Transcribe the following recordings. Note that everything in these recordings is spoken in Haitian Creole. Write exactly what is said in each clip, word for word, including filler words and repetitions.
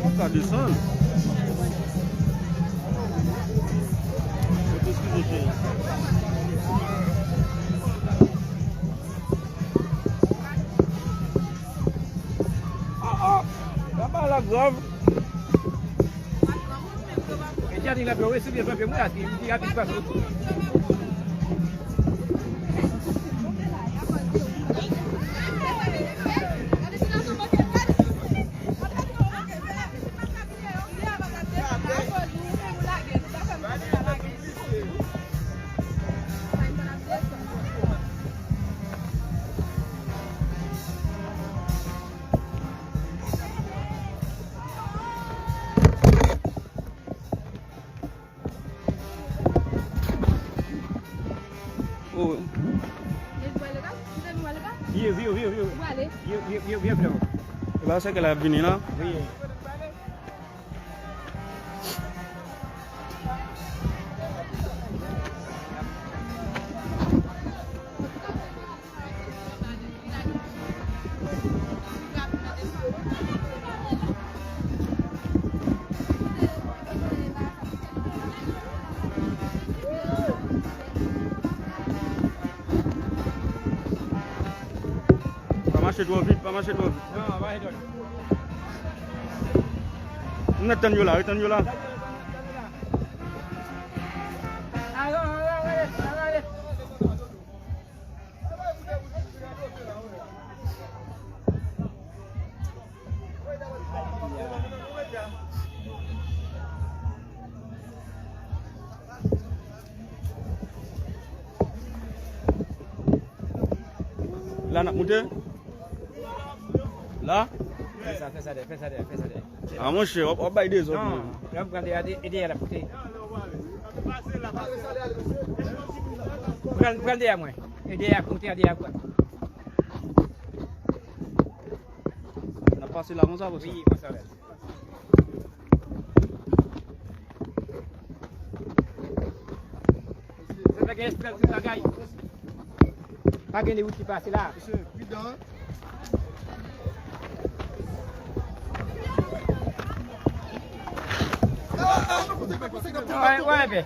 Ou ka desann. Eskize, cheri. Ah, ah, bagay la grav. E Djani la, bro, wi, si byen frape mwen, ati, li rapid pase. Oh. Vire, vire, vire, vire. Vire, vire, vire, vire, frè. E pa sa ke l ap vini la? Wi. Mache twò vit, pa mache twò vit. Non, pa mache twò vit. M nan tann yo la, wi, tann yo la. La n ap moute. La. Fè sa, fè sa dèyè, fè sa dèyè, fè sa dèyè. A monchè, w ap, w ap bay dezòd. Non, menm. Lè m pran dèyè, e dèyè l ap moute. Pran, pran dèyè mwen. E dèyè ap moute, e dèyè ap pran. N ap pase la konsa, konsa. Wi, konsa, wi. Sa pa gen espès de bagay. Pa gen de wout ki pase la. Mesye, pridan. Wè, wè, bè.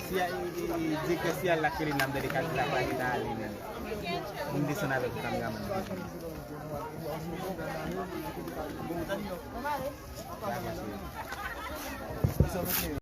Si a, e, e, e, direktè siyal la k rele n ap gade kalite la pa gentan ale menm. Pou m desann avèk ou, kameramann.